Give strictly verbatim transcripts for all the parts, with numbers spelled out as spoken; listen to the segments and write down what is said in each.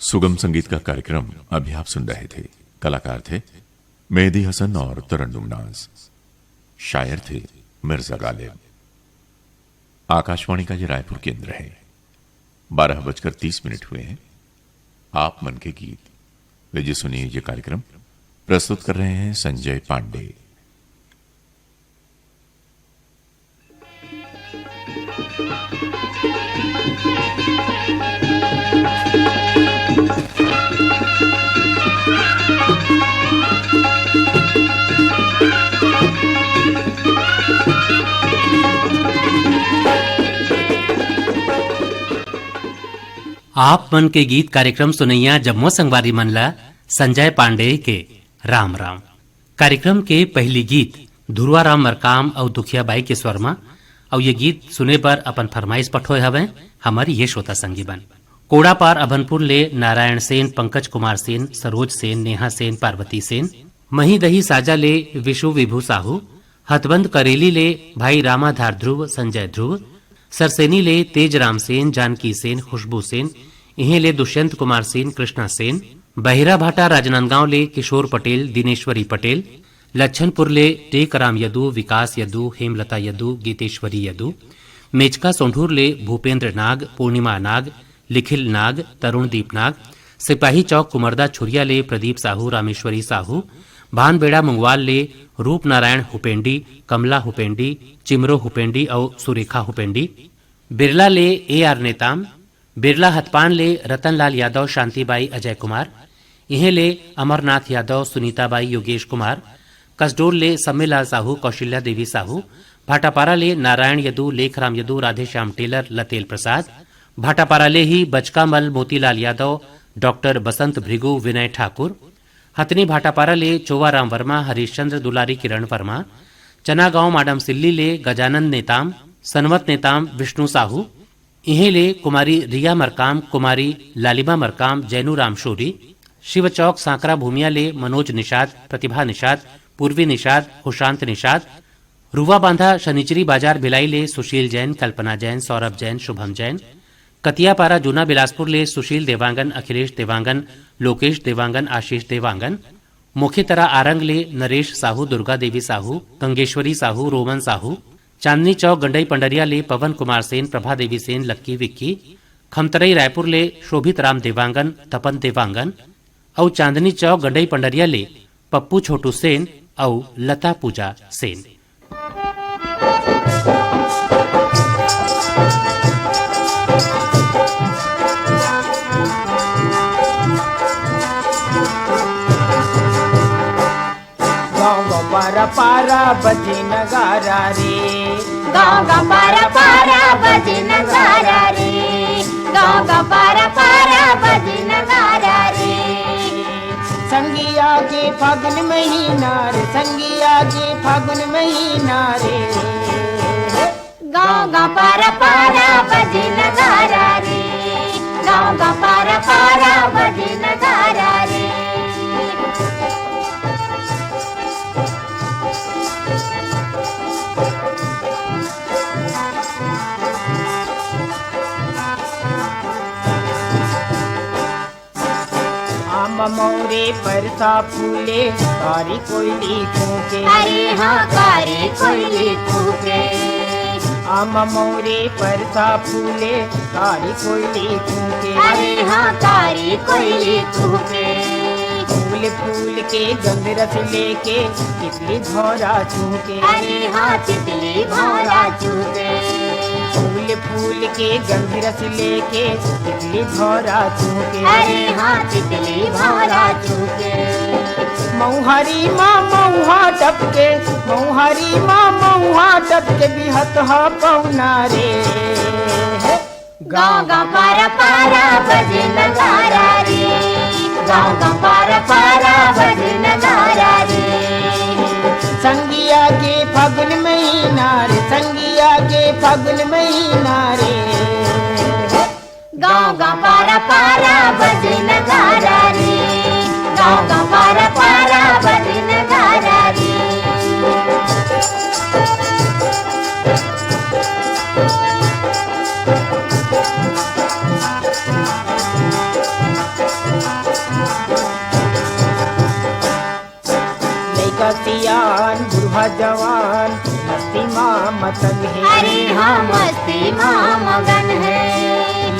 सुगम संगीत का कार्यक्रम अभी आप सुन रहे थे। कलाकार थे मेहदी हसन और तरन्नुम नाज। शायर थे मिर्जा गालिब। आकाशवाणी का ये रायपुर केंद्र है। बारह बजकर तीस मिनट हुए हैं। आप मन के गीत। लीजिए सुनिए ये कार्यक्रम। प्रस्तुत कर रहे हैं संजय पांडे। आप मन के गीत कार्यक्रम सुनैया जम्मो संगवारी मन ला संजय पांडे के राम राम। कार्यक्रम के पहिली गीत धुरवा राम मरकाम अउ दुखिया बाई के स्वर म, अउ ये गीत सुने बर अपन फरमाइश पठोए हवय हमर ये श्रोता संगी मन। कोड़ापार अभनपुर ले नारायण सेन, पंकज कुमार सेन, सरोज सेन, नेहा सेन, पार्वती सेन, मही दही साजा ले विशु विभू साहू, हथबंद करेली ले भाई रामाधार ध्रुव, संजय ध्रुव, सरसेनी ले तेज राम सेन, जानकी सेन, खुशबू सेन, इहें ले दुष्यंत कुमार सेन, कृष्णा सेन, बहिरा भाटा राजनांदगांव ले किशोर पटेल, दिनेश्वरी पटेल, लच्छनपुर ले टेकराम यदु, विकास यदु, हेमलता यदु, गीतेश्वरी यदु, मेचका सोंढूर ले भूपेंद्र नाग, पूर्णिमा नाग, लिखिल नाग, तरुणदीप नाग, सिपाही चौक कुमरदा छुरिया ले प्रदीप साहू, रामेश्वरी साहू, भानबेड़ा मुंगवाल ले रूपनारायण हुपेंडी, कमला हुपेंडी, चिमरो हुपेंडी अउ सुरेखा हुपेंडी, बिरला ले ए आर नेताम, बिरला हथपान ले रतनलाल यादव, शांतिबाई, अजय कुमार, इहें ले अमरनाथ यादव, सुनीताबाई, योगेश कुमार, कसडोल ले सम्मेलाल साहू, कौशल्या देवी साहू, भाटापारा ले नारायण यदु, लेखराम यदु, राधेश्याम टेलर, लतेल प्रसाद, भाटापारा ले ही बचकामल मोतीलाल यादव, डॉक्टर बसंत भृगु, विनय ठाकुर, हथनी भाटापारा ले चोवाराम वर्मा, हरीशचंद्र दुलारी, किरण वर्मा, चनागांव माडम सिल्ली ले गजानंद नेताम, सनवत नेताम विष्णु साहू, इहें ले कुमारी रिया मरकाम, कुमारी लालिमा मरकाम, जैनू राम शोरी, शिव चौक सांकरा भूमिया ले मनोज निषाद, प्रतिभा निषाद, पूर्वी निषाद, हुशांत निषाद, रुवा बांधा शनिचरी बाजार भिलाई ले सुशील जैन, कल्पना जैन, सौरभ जैन, शुभम जैन, कतियापारा जूना बिलासपुर ले सुशील देवांगन, अखिलेश देवांगन, लोकेश देवांगन, आशीष देवांगन, मोखेतरा आरंग ले नरेश साहू, दुर्गा देवी साहू, गंगेश्वरी साहू, रोमन साहू, चांदनी चौक गंडई पंडरिया ले पवन कुमार सेन, प्रभा देवी सेन, लक्की विक्की, खमतरई रायपुर ले शोभित राम देवांगन, तपन देवांगन, अउ चांदनी चौक गंडई पंडरिया ले पप्पू छोटू सेन अउ लता पूजा सेन। गाँव गाँव पारा पारा बजे नगारा रे। गाँव गाँव पारा पारा बजे नगारा रे। गाँव गाँव पारा पारा बजे नगारा रे। संगिया के फागुन महीना रे, संगिया के फागुन महीना रे। गाँव गाँव पारा पारा बजे नगारा रे। गाँव गाँव पारा पारा बजे नगारा रे। आम मौरे परसा फूले, कारी कोयली कूके। अरे हाँ, कारी कोयली कूके। आम मौरे परसा फूले, कारी कोयली कूके। अरे हाँ, कारी कोयली कूके। फूल फूल के गंध रस लेके, तितली भौरा चूके। अरे हाँ, तितली भौरा चूके। फूल फूल के गंध रस लेके, तितली भौरा चूके। अरे हाँ, तितली भौरा चूके। मौहारी माँ मौहा टपके, मौहारी माँ मौहा टपके, बिहत ह पौना रे। गाँव गाँव पारा पारा बजे नगारा रे। गाँव गाँव पारा पारा बजे नगारा रे। संगिया के फागुन महीना रे, संगिया के फागुन महीना रे। गाँव गाँव पारा पारा बजे नगारा रे। गाँव गाँव पारा पारा बजे नगारा रे। जवान मस्ती मा मतंग हे। अरे हाँ, मस्ती मा मगन हे।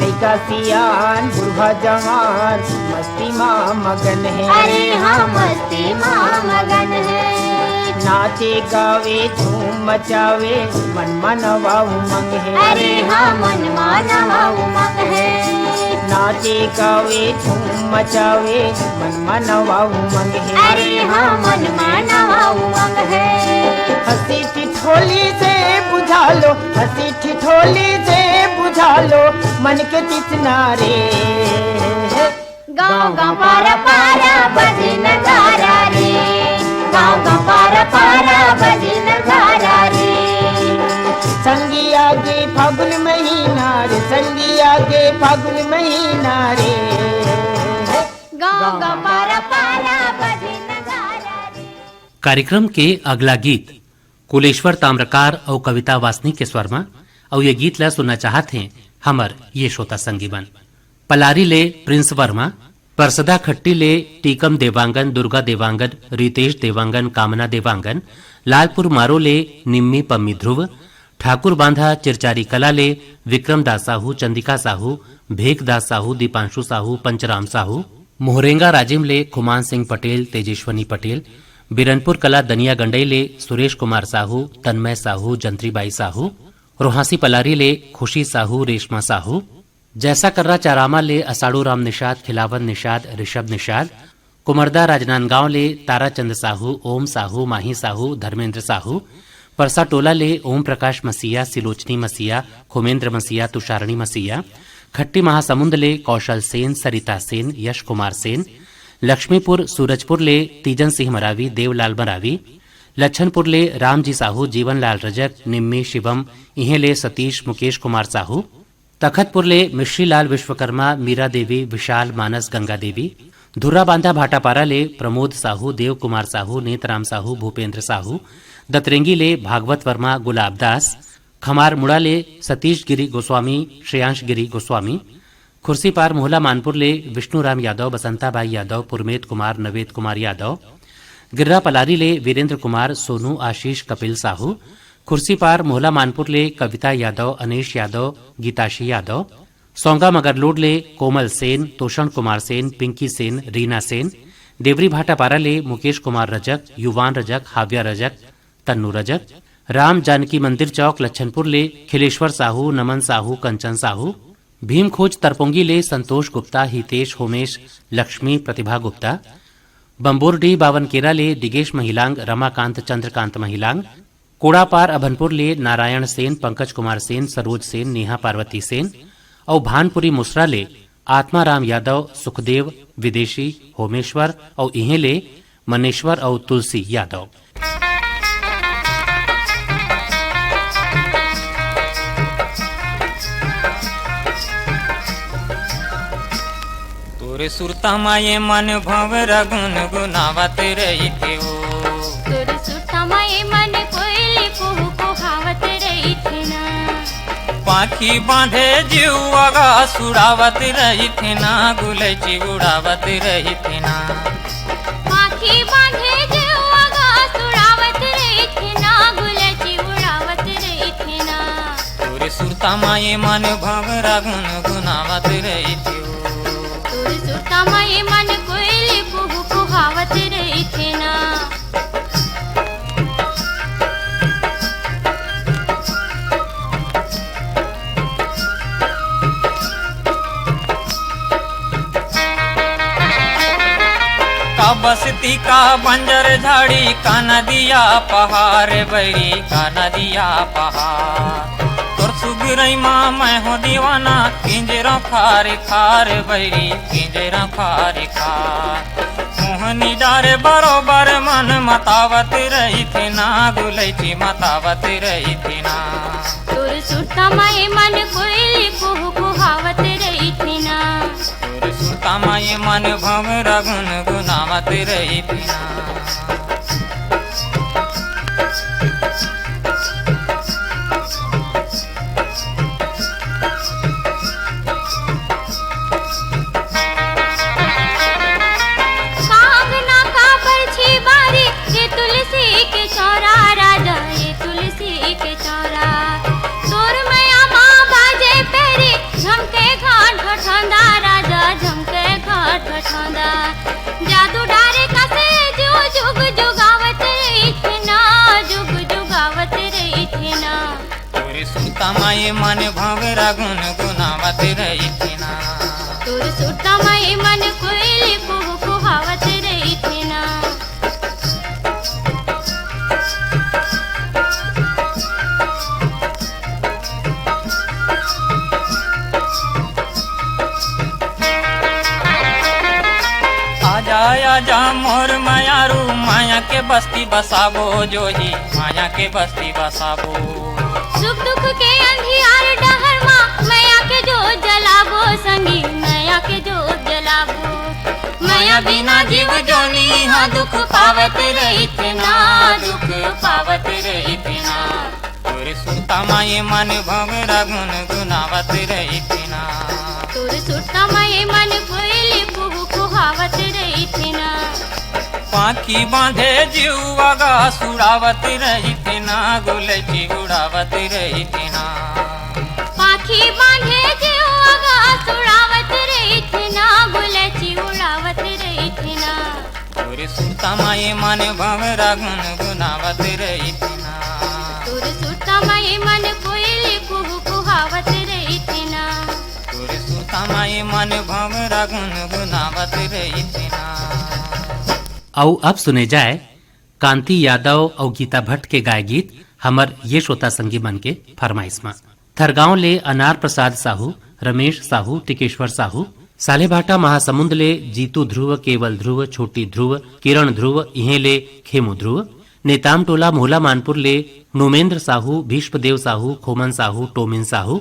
लइका सियान बूढ़ा जवान मस्ती मा मगन हे। अरे हाँ, मस्ती मा मगन हे। नाचे गावे झूम मचावे मन मनवा उमंग हे। अरे हाँ, मन मनवा उमंग हे। नाचे गावे झूम मचावे मन मनवा उमंग हे। अरे हाँ, मन मनवा उमंग हे। हंसी ठिठोली से बुझा लो, हंसी ठिठोली से बुझा लो मन के तितना रे। गाँव गाँव पारा पारा बजे नगारा रे, गाँव गाँव पारा पारा बजे नगारा रे। संगी आगे फागुन महीना रे, संगी आगे फागुन महीना रे। गाँव गाँव पारा पारा बजे नगारा रे। कार्यक्रम के अगला गीत कुलेश्वर ताम्रकार अउ कविता वासनिक के स्वर म, अउ ये गीत ला सुनना चाहत हे हमर ये श्रोता संगी मन। पलारी ले प्रिंस वर्मा, परसदा खट्टी ले टीकम देवांगन, दुर्गा देवांगन, रितेश देवांगन, कामना देवांगन, लालपुर मारो ले निम्मी पम्मी ध्रुव, ठाकुर बांधा चिरचारी कला ले विक्रम दास साहू, चंदिका साहू, भेक दास साहू, दीपांशु साहू, पंचराम साहू, मोहरेंगा राजिम ले खुमान सिंह पटेल, तेजेश्वनी पटेल, बिरनपुर कला दनिया गंडई ले सुरेश कुमार साहू, तन्मय साहू, जंत्रीबाई साहू, रोहासी पलारी ले खुशी साहू, रेशमा साहू, जैसा कर्रा चारामा ले असाड़ू राम निषाद, खिलावन निषाद, ऋषभ निषाद, कुमरदा राजनांदगांव ले ताराचंद साहू, ओम साहू, माही साहू, धर्मेंद्र साहू, परसा टोला ले ओम प्रकाश मसीहा, सिलोचनी मसीहा, खुमेंद्र मसीहा, तुषारणी मसीहा, खट्टी महासमुंद ले कौशल सेन, सरिता सेन, यश कुमार सेन, लक्ष्मीपुर सूरजपुर ले तीजन सिंह मरावी, देवलाल मरावी, लच्छनपुर ले रामजी साहू, जीवनलाल रजक, निम्मी शिवम, इहें ले सतीश मुकेश कुमार साहू, तखतपुर ले मिश्रीलाल विश्वकर्मा, मीरा देवी, विशाल, मानस, गंगा देवी, धुर्राबांधा भाटापारा ले प्रमोद साहू, देव कुमार साहू, नेतराम साहू, भूपेंद्र साहू, दतरेंगी ले भागवत वर्मा, गुलाब दास, खमार मुड़ा ले सतीश गिरी गोस्वामी, श्रेयांश गिरी गोस्वामी, खुर्सीपार मोहला मानपुर ले विष्णुराम यादव, बसंताबाई यादव, पुरमेत कुमार, नवेद कुमार यादव, गिर्रा पलारी ले वीरेंद्र कुमार, सोनू, आशीष, कपिल साहू, खुर्सीपार मोहला मानपुर ले कविता यादव, अनीश यादव, गीताशी यादव, सौंगा मगरलोड ले कोमल सेन, तोषण कुमार सेन, पिंकी सेन, रीना सेन, देवरी भाटापारा ले मुकेश कुमार रजक, युवान रजक, हाव्या रजक, तन्नू रजक, राम जानकी मंदिर चौक लच्छनपुर ले खिलेश्वर साहू, नमन साहू, कंचन साहू, भीमखोज तरपोंगी ले संतोष गुप्ता, हितेश, होमेश, लक्ष्मी, प्रतिभा गुप्ता, बम्बोरडीह बावनकेरा ले डिगेश महिलांग, रमाकांत, चंद्रकांत महिलांग, कोड़ापार अभनपुर ले नारायण सेन, पंकज कुमार सेन, सरोज सेन, नेहा पार्वती सेन अउ भानपुरी मुसरा ले आत्माराम यादव, सुखदेव, विदेशी, होमेश्वर अउ इहें ले मनेश्वर अउ तुलसी यादव। तोरे सुरता म ये मन भंवरा गुनगुनावत रहिथे ओ। तोरे सुरता म ये मन कोयली कुहू कुहावत रहिथे ना। पाँखी बांधे जिउवा गा सुड़ावत रहिथे ना, गुलैची उड़ावत रहिथे ना। पाँखी बांधे जिउवा गा सुड़ावत रहिथे ना, गुलैची उड़ावत रहिथे ना। तोरे सुरता म ये मन भंवरा गुनगुनावत रहिथे ओ। तोर सुरता म ये मन कोयली कुहू कुहावत रहिथे ना। का बस्ती का बंजर झाड़ी, का नदिया पहाड़ बैरी, का नदिया पहाड़। तोर सुगरई मा मैं हो दीवाना, किंजरा खार खार बैरी, किंजरा खार खार। मोहनी डारे बरोबर मन मतावत रहिथे ना, गुलैची मतावत रहिथे ना। तोर सुरता म ये मन कोयली कुहू कुहावत रहिथे ना। तोर सुरता म ये मन भंवरा गुनगुनावत रहिथे ना। कांगना का बरछी बारी, ये तुलसी के चौरा राजा झमके घाट ठोंदा। जादू डारे कसे जो जुग जुगावत रहिथे ना, जुग जुगावत रहिथे ना। तोर सुरता म ए मन भंवरा गुनगुनावत रहिथे ना। तोर सुरता म ए मन कोइली कुहकुहावत रहिथे ना। आजा आजा मोर मयारू, माया के बस्ती बसाबो जोही, माया के बस्ती बसाबो। सुख दुख के अंधियार डहर मा, माया के जोत जलाबो संगी, माया के जोत जलाबो। माया बिना जीव जोनी हा दुख पावत रहिथे ना, दुख पावत रहिथे ना। तोर सुरता म ए मन भंवरा गुनगुनावत रहिथे ना। तोर सुरता म ए मन कोइली कुहकुहावत रहिथे ना। पाखी बांधे जिउवा गा सुड़ावत रहिथे ना, गुलची उड़ावत रहिथे ना। पाखी बांधे जिउवा गा सुड़ावत रहिथे ना, गुलची उड़ावत रहिथे ना। तोर सुरता म ए मन भंवरा गुनगुनावत रहिथे ना। तोर सुरता म ए मन कोइली कुहकुहावत रहिथे ना। तोर सुरता म ए मन भंवरा गुनगुनावत रहिथे ना। अउ अब सुने जाए कांति यादव अउ गीता भट्ट के गाय गीत हमर ये श्रोता संगी मन के फरमाइश म। थरगांव ले अनार प्रसाद साहू, रमेश साहू, टिकेश्वर साहू, सालेभाटा महासमुंद ले जीतू ध्रुव, केवल ध्रुव, छोटी ध्रुव, किरण ध्रुव, इहें ले खेमू ध्रुव, नेताम टोला मोहला मानपुर ले नोमेंद्र साहू, भीष्मदेव साहू, खोमन साहू, टोमिन साहू,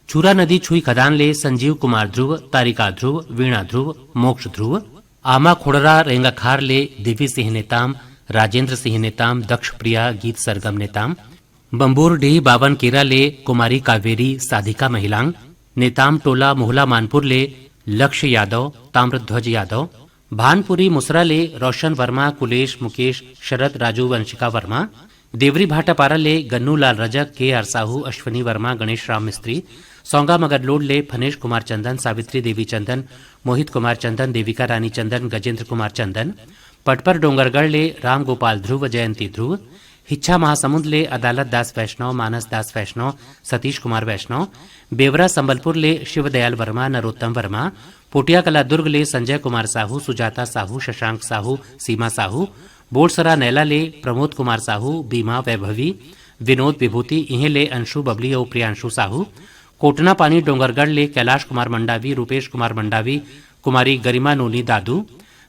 छुरा नदी छुई खदान ले संजीव कुमार ध्रुव, तारिका ध्रुव, वीणा ध्रुव, मोक्ष ध्रुव, आमा खोड़रा रेंगाखार ले देवी सिंह नेताम, राजेंद्र सिंह नेताम, दक्ष प्रिया गीत सरगम नेताम, बंबूर डीह बावन केरा ले कुमारी कावेरी साधिका महिलांग, नेताम टोला मोहला मानपुर ले लक्ष्य यादव, ताम्रध्वज यादव, भानपुरी मुसरा ले रोशन वर्मा, कुलेश, मुकेश, शरद, राजू, वंशिका वर्मा, देवरी भाटापारा ले गन्नू लाल रजक, के आर साहू, अश्विनी वर्मा, गणेश राम मिस्त्री, सौंगा मगरलोड ले फनेश कुमार चंदन, सावित्री देवी चंदन, मोहित कुमार चंदन, देविका रानी चंदन, गजेंद्र कुमार चंदन, पटपर डोंगरगढ़ ले राम गोपाल ध्रुव, जयंती ध्रुव, हिच्छा महासमुंद ले अदालत दास वैष्णव, मानस दास वैष्णव, सतीश कुमार वैष्णव, बेवरा संबलपुर ले शिवदयाल वर्मा, नरोत्तम वर्मा, पोटिया कला दुर्ग ले संजय कुमार साहू, सुजाता साहू, शशांक साहू, सीमा साहू, बोरसरा नैला ले प्रमोद कुमार साहू, बीमा वैभवी, विनोद विभूति, इहें ले अंशु बबली अउ प्रियांशु साहू, कोटना पानी डोंगरगढ़ ले कैलाश कुमार मंडावी, रूपेश कुमार मंडावी, कुमारी गरिमा नोनी दादू,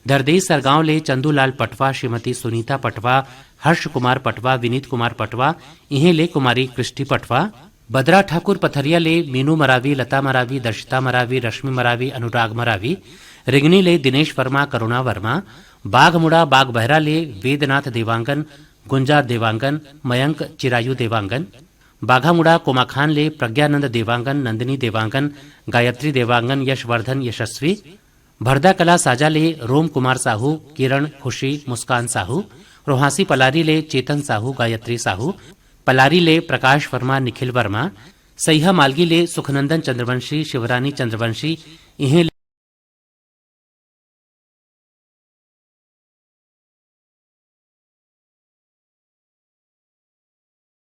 धरदेई सरगांव ले चंदूलाल पटवा, श्रीमती सुनीता पटवा, हर्ष कुमार पटवा, विनीत कुमार पटवा, इहें ले कुमारी क्रिस्टी पटवा, बदरा ठाकुर पथरिया ले मीनू मरावी, लता मरावी, दर्शिता मरावी, रश्मि मरावी, अनुराग मरावी, रिंगनी ले दिनेश वर्मा, करुणा वर्मा, बाघमुड़ा बागबहरा ले वेदनाथ देवांगन, गुंजा देवांगन, मयंक चिरायु देवांगन, बाघामुड़ा कोमाखान ले प्रज्ञानंद देवांगन, नंदिनी देवांगन, गायत्री देवांगन, यशवर्धन यशस्वी, भरदा कला साजा ले रोम कुमार साहू, किरण, खुशी, मुस्कान साहू, रोहासी पलारी ले चेतन साहू, गायत्री साहू, पलारी ले प्रकाश वर्मा, निखिल वर्मा, सईहा मालगी ले सुखनंदन चंद्रवंशी, शिवरानी चंद्रवंशी, इहें